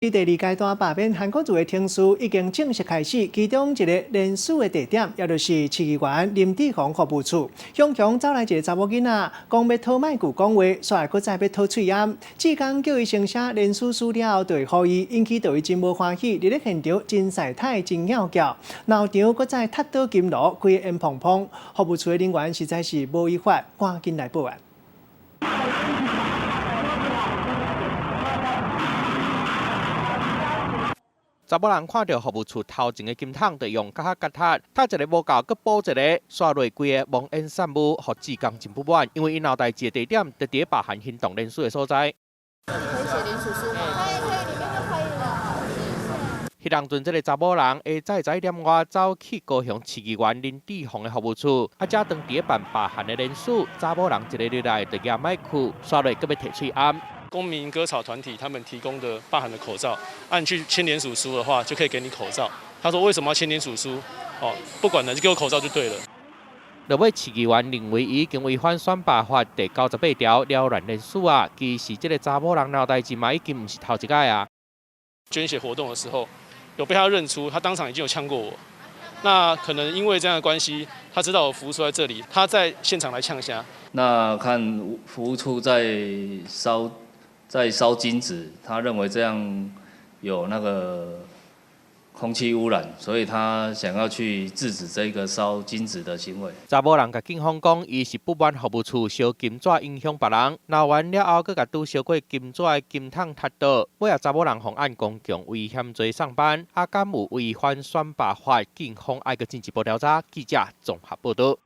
第二階段罷免韓國瑜的程序已經正式開始，其中一個聯署的地點，也就是市議員林智鴻服務處。雄雄走來一个查某囡仔，講欲討麥具講話，煞來閣再欲討喙罨。志工叫伊先寫聯署書了後，就會予伊，引起對伊真無歡喜。佇咧現場真曬太，真拗撬，鬧場閣再踢倒金爐，規个煙蓬蓬。服務處的人員實在是無依法，趕緊來報案。查某人看著服務處頭前的金桶，就用甲較踢，踢一个無夠，閣補一个，煞落規个濃煙散霧，予志工真不滿，因為𪜶鬧代誌的地點就佇咧罷韓行動聯署的所在。可以寫聯署書嗎？可以，可以，裡面就可以了。彼當陣，這个查某人下早11點外走去高雄市議員林智鴻的服務處，啊，遮當佇咧辦罷韓的聯署，查某人一个入來就舉麥克，煞落閣欲提喙罨。公民割草團體他們提供的罷韓的口罩，按去簽聯署書的話，就可以給你口罩。他說為什麼要簽聯署書？哦，不管了，就給我口罩就對了。落尾市議員認為伊已經違反選罷法第98條擾亂聯署啊，其實這个查某人鬧代誌嘛，已經毋是頭一擺啊。捐血活動的時候，有被他認出，他當場已經有嗆過我。那可能因為這樣的關係，他知道我服務處在這裡，他在現場來嗆聲。那看服務處在燒金紙，他認為這樣有那個空氣污染，所以他想要去制止這個燒金紙的行為。查某人共警方講，伊是不滿服務處燒金紙影響別人，鬧完了後，閣共拄燒過金紙的金桶踢倒。尾仔查某人予按公共危險罪送辦，啊，敢有違反選罷法？警方愛閣進一步調查。記者綜合報導。